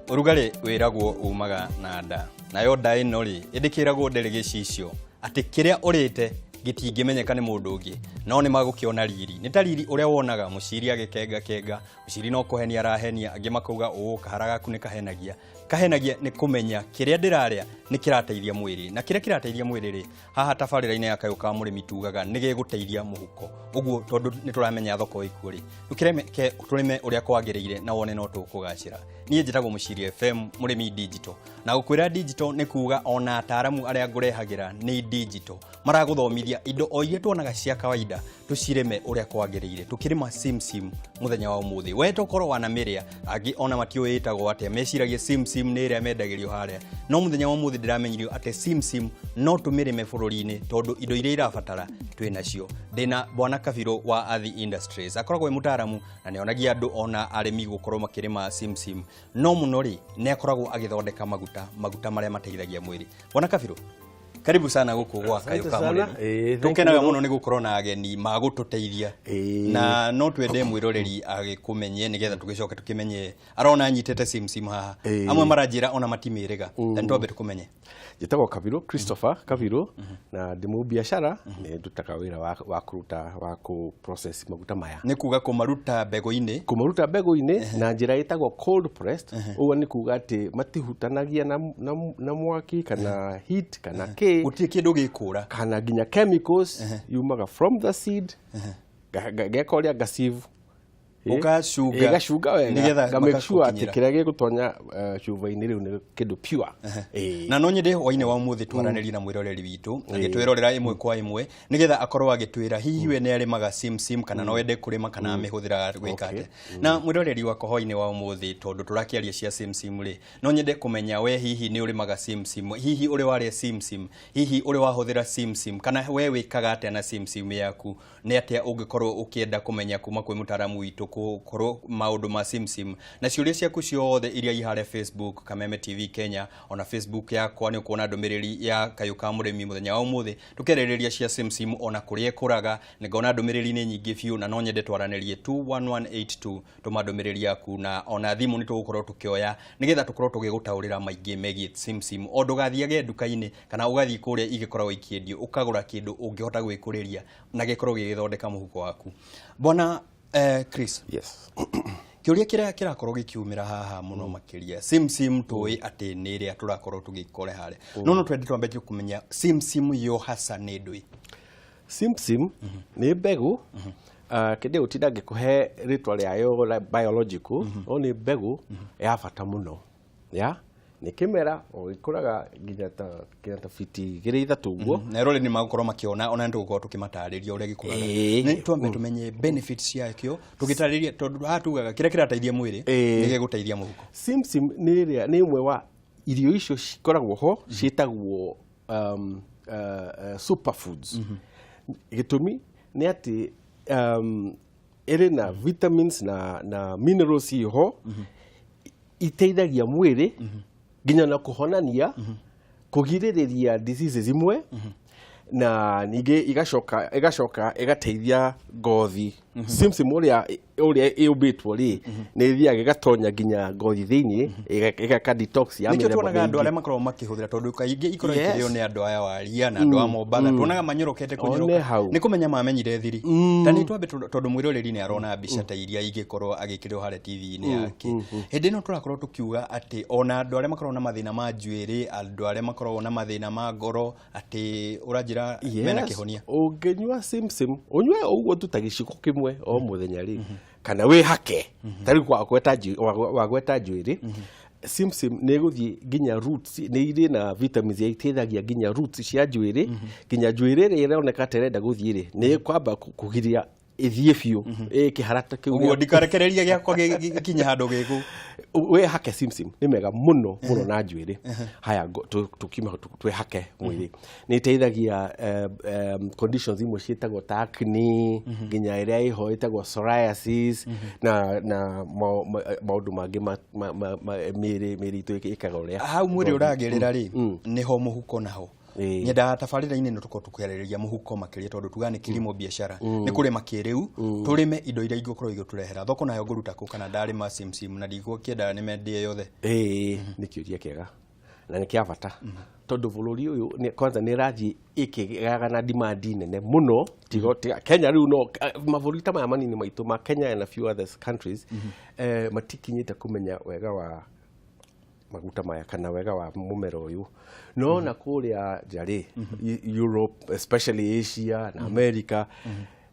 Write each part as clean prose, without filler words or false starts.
Ũrugarĩ wĩragwo umaga na nda, nayo nda ĩno rĩ, ĩndĩkĩragwo ndĩrĩ gĩcicio atĩ kĩrĩa ũrĩte gĩtingĩmenyeka nĩ mũndũ ũngĩ, no nĩ magũkĩona riri. Nĩ ta riri ũrĩa wonaga mũciri agĩkengakenga, mũciri no kũhenia arahenia, angĩ makauga ũũ kahara gaku nĩ kahenagia. Kahenagia nĩ kũmenya kĩrĩa ndĩrarĩa nĩ kĩrateithia mwĩrĩ, na kĩrĩa kĩrateithia mwĩrĩ rĩ, haha tabarĩra-inĩ ya Kayũ ka Mũrĩmi tugaga nĩ gĩgũteithia mũhuko. Ũguo tondũ nĩ tũramenya thoko ĩkuo rĩ, tũkĩreke tũrĩme ũrĩa kwagĩrĩire na wone no tũkũgacĩra. Niĩ njĩtagwo Mũciri FM, mũrĩmi digital. Na gũkwĩra digital nĩ kuga ona ataaramu arĩa ngũrehagĩra nĩ digital. Maragũthomithia indo o iria tuonaga cia kawaida tũcirĩme ũrĩa kwagĩrĩire. Tũkĩrĩma simsim mũthenya wa ũmũthĩ. We tokorwo wanamĩrĩa, angĩ ona matiũĩ ĩtagwo atĩa, meciragia simsim nĩ ĩrĩa mendagĩrio harĩa. No mũthenya wa ũmũthĩ ndĩramenyirio atĩ simsim no tũmĩrĩme bũrũri-inĩ tondũ indo iria irabatara twĩ nacio. Ndĩna Bwana Kabirũ wa Athi Industries. Akoragwo e mũtaaramu na nĩ onagia andũ ona arĩmi gũkorwo makĩrĩma simsim. No mũno rĩ, nĩ akoragwo agĩthondeka maguta, maguta marĩa mateithagia mwĩrĩ. Bwana Kabirũ, karibu sana gũkũ gwa Kayũ ka sana. Mũrĩmi. Ĩĩ, thank Tũkenaga you mũno nĩ gũkorwo na ageni magũtũteithia. Na no twende mwĩroreri agĩkũmenye nĩgetha tũgĩcoke tũkĩmenye arona anyitĩte simsim haha. Amwe maranjĩra ona matimĩrĩga. Na nĩ twambe tũkũmenye. Njĩtagwo Kabirũ Christopher Kabirũ na ndĩ mũbiacara, nĩ ndutaga wĩra wa kũruta wa kũ process maguta maya. Nĩ kuga kũmaruta mbegũ-inĩ. Kũmaruta mbegũ-inĩ na njĩra ĩtagwo cold pressed. Ũguo nĩ kuga atĩ matihutanagia na mwaki kana heat kana kĩ. Gũtirĩ kĩndũ gĩkũra. Kana nginya chemicals yumaga from the seed. Ngeka ũrĩa ngasieve. Ũgacunga. Ngacunga wega. Nĩgetha Nga make sure atĩ makagũkinyĩra. kĩrĩa gĩgũtonya cuba-inĩ rĩu nĩ kĩndũ pure. Na no nyende hwainĩ wa ũmũthĩ twaranĩrie na mwĩroreri witũ agĩtwĩrorera ĩmwe kwa ĩmwe nĩgetha akorwo agĩtwĩra hihi we nĩ arĩmaga simsim kana no ende kũrĩma kana amĩhũthĩraga gwĩka atĩa. Na mwĩroreri wakwa hwainĩ wa ũmũthĩ tondũ tũrakĩaria cia simsim rĩ, no nyende kũmenya we hihi nĩ ũrĩmaga simsim, hihi ũrĩ warĩa simsim, hihi ũrĩ wahũthĩra simsim, kana we wĩkaga atĩa na simsim yaku. Nĩ atĩa ũngĩkorwo ũkĩenda kũmenya kuma kwĩ mũtaaramu witũ kũkorwo maũndũ ma simsim, na ciũria ciaku ciothe iria i harĩa Facebook Kameme TV Kenya, ona Facebook yakwa nĩ ũkuona ndũmĩrĩri ya Kayũ ka Mũrĩmi mũthenya wa ũmũthĩ tũkĩarĩrĩria cia simsim ona kũrĩa ĩkũraga. Nĩ ngona ndũmĩrĩri nĩ nyingĩ biũ na no nyende twaranĩrie 21182. Tũma ndũmĩrĩri yaku na ona thimũ nĩ tũgũkorwo tũkĩoya nĩgetha tũkorwo tũgĩgũtaũrĩra maingĩ megiĩ simsim. O ndũgathiage nduka-inĩ kana ũgathiĩ kũrĩa igĩkoragwo ikĩendio ũkagũra kĩndũ ũngĩhota gwĩkũrĩria na gĩkorwo gĩgĩthondeka mũhuko waku. Bwana Chris. Yes. Kĩũria kĩrĩa kĩrakorwo gĩkiumĩra haha mũno makĩria, simsim tũĩ atĩ nĩ ĩrĩa tũrakorwo tũgĩkore harĩa, no no twende twambe kũmenya simsim yo hasa nĩ ndũĩ. Simsim nĩ mbegũ, kĩndĩ gũtinda ngĩkũhe rĩtwa rĩayo biological, no nĩ mbegũ ya bata mũno. Ya nĩ kĩmera o gĩkũraga nginya ta fiti 2 3 ũguo. Na eroreri nĩ magũkorwo makĩona ona nĩ tũgũkorwo tũkĩmatarĩria ũrĩa gĩkũraga. Nĩ twambe tũmenye benefits ciakĩo tũgĩtarĩria, tondũ haha tugaga kĩrĩa kĩrateithia mwĩrĩ nĩ gĩgũteithia mũhuko. Simsim nĩ ĩrĩa nĩ ĩmwe wa irio icio cikoragwo ho ciĩtagwo superfoods. Gĩtũmi nĩ atĩ ĩrĩ na vitamins na minerals iho iteithagia mwĩrĩ nginya na kũhonania, kũgirĩrĩria diseases imwe, na ningĩ igacoka ĩgateithia ngothi. Simsim ũrĩa ĩũmbĩtwo rĩ, nĩ ĩthiaga ĩgatonya nginya ngothi thĩinĩ, ĩgeka detox ya Nĩkĩo mĩthemba tuonaga andũ mĩingĩ. arĩa makoragwo makĩhũthĩra, tondũ kaingĩ ikoragwo ikĩrĩo nĩ andũ aya waria na andũ a Mombatha, tuonaga manyorokete One kũnyoroka hau. nĩ kũmenya mamenyire thiri. Ta nĩ twambe tondũ mwĩroreri nĩ arona mbica ta iria ingĩkorwo agĩkĩrwo harĩa TV-inĩ yake. Hĩndĩ ĩno tũrakorwo tũkiuga atĩ ona andũ arĩa makoragwo na mathĩna ma njuĩrĩ, andũ arĩa makoragwo na mathĩna ma ngoro, atĩ ũranjĩra mena kĩhonia. Ũngĩnyua simsim, ũnyue ũguo tu ta gĩciko kĩmwe o mũthenya rĩ, kana wĩhake ta rĩu wagweta njuĩrĩ, simsim nĩ ĩgũthiĩ nginya roots, nĩ irĩ na vitamins iria iteithagia nginya roots cia njuĩrĩ, nginya njuĩrĩ ĩrĩa ĩroneka ta ĩrenda gũthiĩ rĩ, nĩ ĩkwamba kũgiria ĩthiĩ biũ kĩharata kĩu. Ũguo ndikarekereria gĩakwa gĩkinye handũ gĩkũ. Wĩhake simsim nĩ mega mũno mũno na njuĩrĩ. Haya, tũkiuma twĩhake mwĩrĩ, nĩ ĩteithagia conditions imwe ciĩtagwo ta acne, nginya ĩrĩa ĩho ĩtagwo psoriasis na maũndũ mangĩ mĩĩrĩ itũ ĩkaga ũrĩa Hau mwĩrĩ ũragĩrĩra rĩ, nĩho mũhuko naho. Nyendaga tabarĩra-inĩ ĩno tũkorwo tũkĩarĩrĩria mũhuko makĩria, tondũ tugaga nĩ kilimo biashara, nĩ kũrĩma kĩrĩu, tũrĩme indo iria ingĩkorwo igĩtũrehera thoko. Nayo ngũruta kũ kana ndarĩma simsim na ndigũkĩenda nĩmendie yothe? Ĩĩ, nĩ kĩũria kĩega na nĩ kĩa bata, tondũ bũrũri ũyũ kwanza nĩ ĩrathiĩ ĩkĩgĩaga na demand nene mũno. Tiga Kenya rĩu, no mabũrũri ta maya manini maitũ ma Kenya and a few other countries matikinyĩte kũmenya wega wa maguta maya kana wega wa mũmera ũyũ. No na kũrĩa nja rĩ, Europe, especially Asia na America,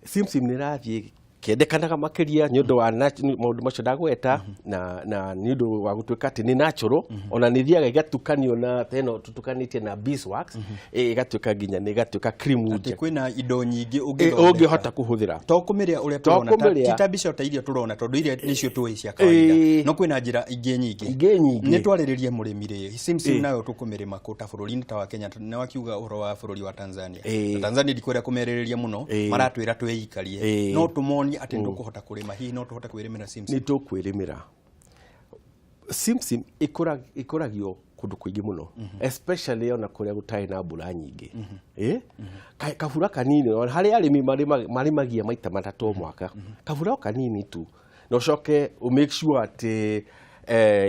simsim nĩ ĩrathiĩ kĩendekanaga makĩria nĩ ũndũ wa maũndũ macio ndagweta, na nĩ ũndũ wa gũtuĩka atĩ nĩ natural. Ona nĩ ithiaga ĩgatukanio na ta ĩno tũtukanĩtie na beeswax, ĩgatuĩka nginya nĩ ĩgatuĩka cream atĩ njega. Kwĩna indo nyingĩ ũngĩthondeka. Ũngĩhota kũhũthĩra. To kũmĩrĩa ũrĩa To tũrona kũmĩrĩa. ti ta mbica ta iria tũrona, tondũ iria nĩcio tũĩ cia kawaida. No kwĩna njĩra ingĩ nyingĩ. Ingĩ nyingĩ. Nĩ twarĩrĩrie mũrĩmi rĩ, simsim nayo tũkũmĩrĩma kũ ta bũrũri-inĩ ta wa Kenya? Nĩ wakiuga ũhoro wa bũrũri wa Tanzania. Na Tanzania ndikwenda kũmerĩrĩria mũno, maratwĩra twĩikarie. No tũmonie atĩ nĩ tũkũhota kũrĩma? Hihi no tũhote kwĩrĩmĩra simsim? Nĩ tũkwĩrĩmĩra simsim. Ĩkũragio kũndũ kũingĩ mũno, especially ona kũrĩa gũtarĩ na mbura nyingĩ. Kabura kanini, ona harĩ arĩmi marĩmagia maita 3 o mwaka. Kabura o kanini tu, na ũcoke ũ make sure atĩ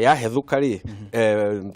yahethũka rĩ,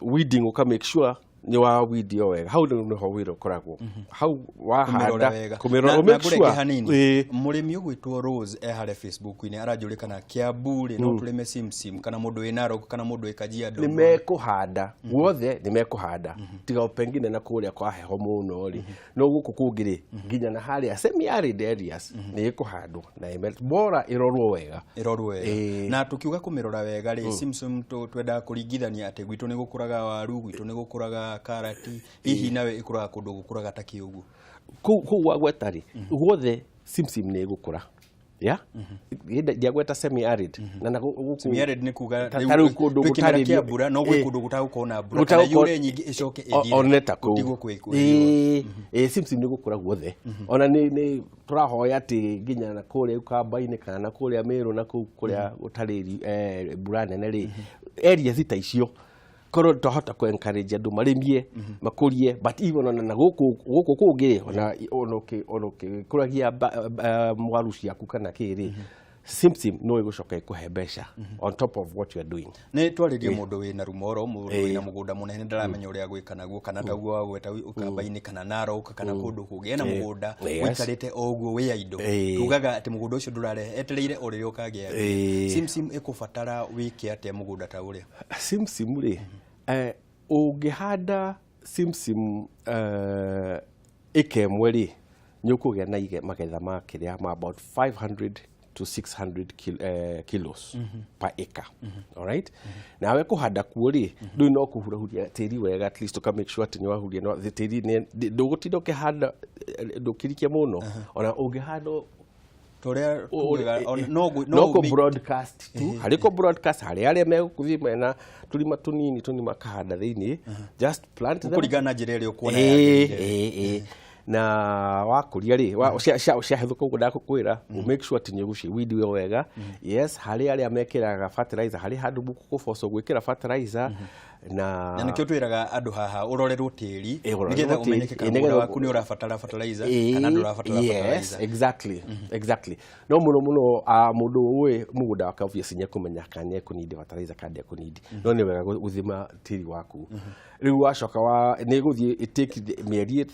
weeding, ũka make sure nĩ wa weed o wega. Hau rĩu nĩho wĩra ũkoragwo hau kũmĩrora wahanda wega. Kũmĩrora, Na ũ make ngũrenge sure. hanini. Mũrĩmi ũgwĩtwo Rose e harĩa Facebook-inĩ aranjũria kana Kiambu rĩ, no tũrĩme simsim, kana mũndũ wĩ Narok, kana mũndũ wĩ Kajiado. Nĩ mekũhanda guothe, nĩ mekũhanda, tiga o pengine na kũrĩa kwa heho mũno rĩ. No gũkũ kũngĩ rĩ, nginya na harĩa semi arid areas nĩ ĩkũhandwo na bora ĩrorwo wega. Ĩrorwo wega. Na tukiuga kũmĩrora wega rĩ, simsim twendaga kũringithania atĩ gwitũ nĩ gũkũraga waru, gwitũ nĩ gũkũraga karati, hihi nawe ĩkũraga kũndũ gũkũraga ta kĩ ũguo? Kũu wagweta rĩ, guothe simsim nĩ ĩgũkũra ya ndiagweta semi arid na gũkũ Semi arid nĩ kuga Ta rĩu kũndũ twĩ kĩmera gũtarĩ kĩa mbura, no gwĩ kũndũ gũtagũkorwo na mbura kana yure nyingĩ ĩcoke ĩthire. One ta kũu. Gũtigwo kwĩ riũa. Ĩĩ, simsim nĩ gũkũra guothe. Ona nĩ tũrahoya atĩ nginya na kũrĩa Ukamba-inĩ kana na kũrĩa Meru na kũu kũrĩa gũtarĩ mbura nene rĩ, areas ta icio, korwo twahota kũ encourage andũ marĩmie, makũrie. But even ona na gũkũ kũngĩ rĩ, ona ũkĩkũragia waru ciaku kana kĩ rĩ, simsim no ĩgũcoka ĩkũhe mbeca on top of what you are doing. Nĩ twarĩrie mũndũ wĩna rumoro, mũndũ wĩna mũgũnda mũnene, ndaramenya ũrĩa gwĩka naguo, kana taguo wagweta Ukamba-inĩ kana Narok kana kũndũ kũngĩ, ena mũgũnda ũikarĩte o ũguo wĩ idle. Tugaga atĩ mũgũnda ũcio ndũrarehe, etereire o rĩrĩa ũkagĩa. Simsim ĩkũbatara wĩke atĩa mũgũnda ta ũrĩa? Simsim rĩ, ũngĩhanda simsim ĩka ĩmwe rĩ, nĩ ũkũgĩa na magetha ma kĩrĩa ma about 500 to 600 kilos per acre. Alright, nawe kũhanda kuo rĩ, rĩu no kũhurahuria tĩri wega, at least ũka make sure atĩ nĩ wahuria no tĩri ndũgũtinda ũkĩhanda ndũkĩrikia mũno. Ona ũngĩhanda Tũrĩa tugaga no no kũ broadcast tu, harĩ kũ broadcast harĩ arĩa megũthiĩ mena tũrima tũnini tũnini makahanda thĩinĩ, just plant them. Kũringana na njĩra ĩrĩa ũkuona Ĩĩ, yagĩrĩire. Ĩĩ. Na wakũria rĩ, ciahethũka ũguo ndakũkwĩra, make sure atĩ nĩ ũgũciweed wega. Yes, harĩ arĩa mekĩraga fertilizer, harĩ handũ mũkũbocwo gwĩkĩra fertilizer na Na nĩkĩo twĩraga andũ haha ũrorerwo tĩri, Ũrorerwo nĩgetha tĩri, ũmenyeke kana nĩgetha mũgũnda waku nĩ ũrabatara fertilizer kana ndũrabatara yes, fertilizer. Exactly. No mũno mũno mũndũ ũĩ mũgũnda wake obviously nĩ ekũmenya kana nĩ ekũnidi fertilizer kana ndekũnidi. No nĩ wega gũthima tĩri waku. Rĩu wacoka wa nĩ ĩgũthiĩ ĩtake mĩeri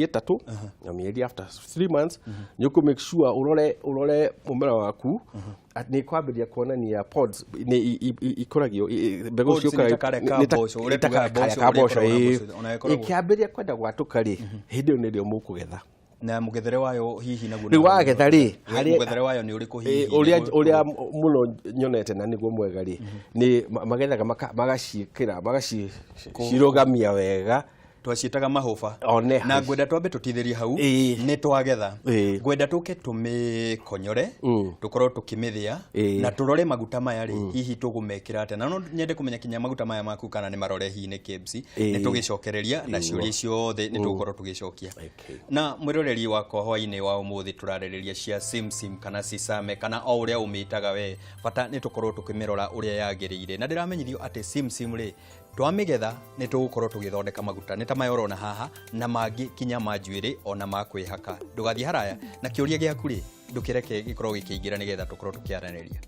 3, na mĩeri after 3 months nĩ ũkũ make sure ũrore mũmera waku atĩ nĩ kwambĩrĩria kuonania pods nĩ ikũragio mbegũ Pods nĩ ciũkaga ta karĩa ka nĩ ta mboco, ũrĩa nĩ ta tugaga karĩa mboco, ka ũrĩa mboco, ĩkoragwo na ĩĩ. mboco, ona ĩkoragwo. Ĩkĩambĩrĩria kwenda gwatũka rĩ, hĩndĩ ĩyo nĩrĩo mũkũgetha. Na mũgethere wayo hihi naguo Rĩu wagetha rĩ, mũgethere wayo nĩ ũrĩkũ hihi? Ũrĩa mũno nyonete na nĩguo mwega rĩ, nĩ magethaga magaciĩkĩra, magacirũgamia wega. Twaciĩtaga mahũba. One Na ngwenda twambe tũtithĩrie hau. Nĩ twagetha, ngwenda tũke tũmĩkonyore, tũkorwo tũkĩmĩthĩa na tũrore maguta maya rĩ, hihi tũgũmekĩra atĩa. Na no nyende kũmenya kinya maguta maya maku kana nĩ marore hihi nĩ KEBS. Nĩ tũgĩcokereria na ciũria ciothe nĩ tũgũkorwo tũgĩcokia. Na mwĩroreri wakwa, hwainĩ wa ũmũthĩ tũrarĩrĩria cia simsim kana sisame kana o ũrĩa ũmĩtaga we, bata nĩ tũkorwo tũkĩmĩrora ũrĩa yagĩrĩire. Na ndĩramenyithio atĩ simsim rĩ, twamĩgetha nĩ tũgũkorwo tũgĩthondeka maguta nĩ ta maya ũrona haha na mangĩ kinya ma njuĩrĩ ona ma kwĩhaka. Ndũgathiĩ haraya na kĩũria gĩaku rĩ, ndũkĩreke gĩkorwo gĩkĩingĩra nĩgetha tũkorwo tũkĩaranĩria.